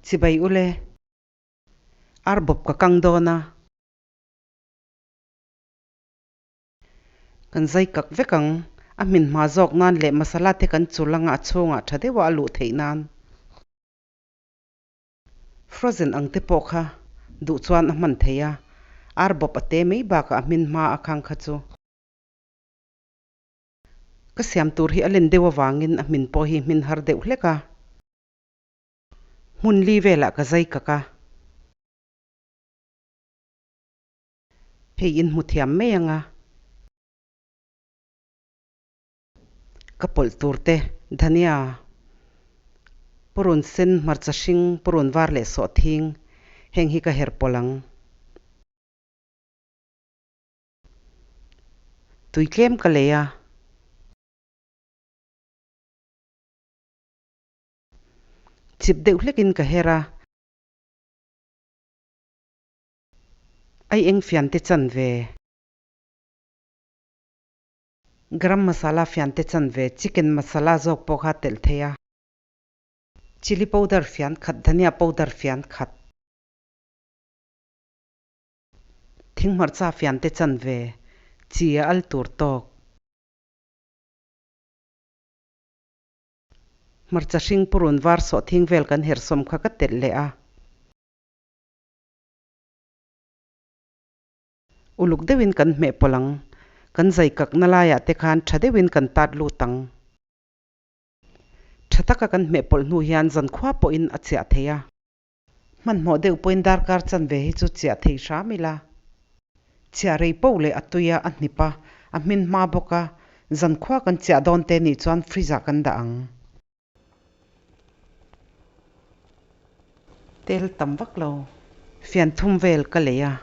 Chibai ule. Ar bawp ka kang dawn a. Kan zai kak vek ang. A hmin hma zawk nan leh masala te kan chul anga a chhungah tha deuha a luh theih nan. Frozen ang te pawh kha duh chuan a hman thei a. Ar bawp a te mai bakah a hmin hma a khang kha chu. Ka siam tur hi a len deuh avangin a hmin pawh hi hmin har deuh hlek a. Hmun li velah ka zai kak a. Hei in hmu thiam mai ang a. Ka pawlh tur te, dhania, purun sen, hmarcha hring, purun var leh sawhthing, heng hi ka her pawlh ang. Tui tlem ka lei a. Chip deuh hlekin ka her a. Ai eng fian te chan ve. Garam masala fian te chan ve. Chicken masala zawk pawh kha telh thei a. Chilli powder fian khat, dhania powder fian khat. Thinghmarcha fian te chan ve. Chi a al tur tawk. Hmarcha hring purun var sawhthing vel kan hersawm kha ka telh leh a. Uluk deuhin kan hmeh pawlh ang. Kan zai kakna laiah te khan tha deuhin kan tat lut ang. Tha taka kan hmeh pawlh hnu hian zankhua pawhin a chiah thei a. Hmanhmawh deuh pawhin darkar chanve hi chu chiah thei hram ila. Chiah rei poh leh a tui a, a hnip a, a hmin hma bawk a, zankhua kan chiah dawn te nih chuan fridge ah kan dah ang. Tel tam vak lo. Fian thum vel ka lei a.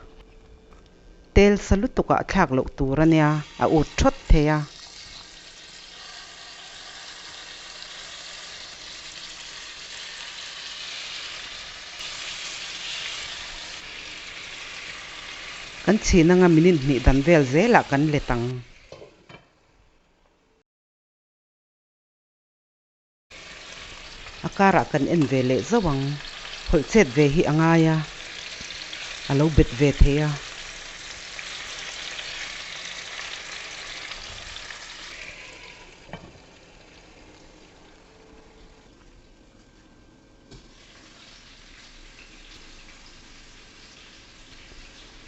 Tel sa lutuk ah thlak loh tur a nia, a ut thawt thei a. Kan chhin anga minute hnih dan vel zelah kan let ang. A karah kan en ve leh zauh ang. Hawlh chet ve hi a ngai a, a lo bet ve thei a.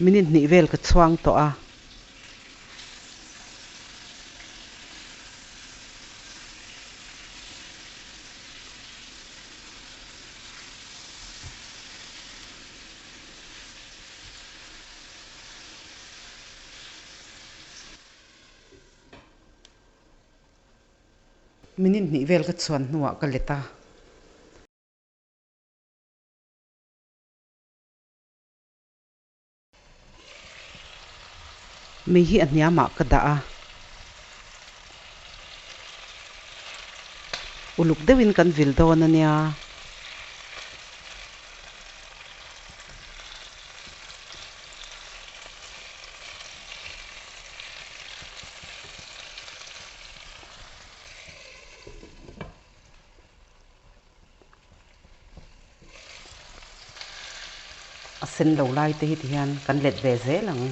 Minute hnih vel ka chhuang tawh a. Minute hnih vel ka chhuan hnuah ka let a. Mei hi a hniamah ka dah a. Uluk deuhin kan vil dawn a nia. A sen lo lai te hi tihian kan let ve zel ang.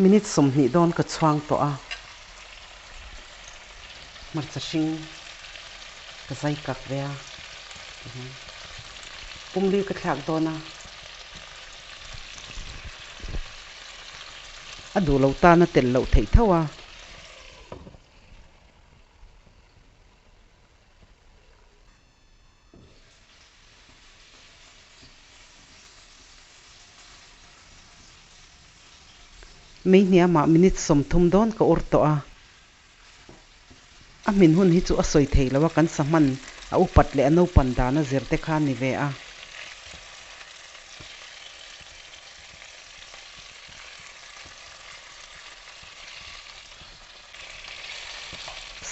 Minute 20 dawn ka chhuang tawh a. Hmarcha hring ka zai kak ve a tihian pumli ka thlak dawn a, a duh lo tan a telh loh theih tho a. Mei hniamah minute 30 dawn ka ur tawh a. A hmin hun hi chu a sawi thei lo a, kan sa hman a upat leh a naupan dan a zir te kha a ni ve a.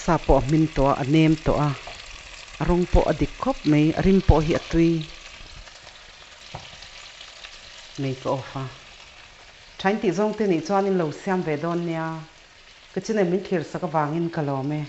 Sa pawh a hmin tawh a, a nem tawh a, a rawng pawh a dik khawp mai, a rim pawh hi a tui. Mei ka off a. Thain tih zawng te nih chuan in lo siam ve dawn nia. Ka channel min thlir sak avangin ka lawm e.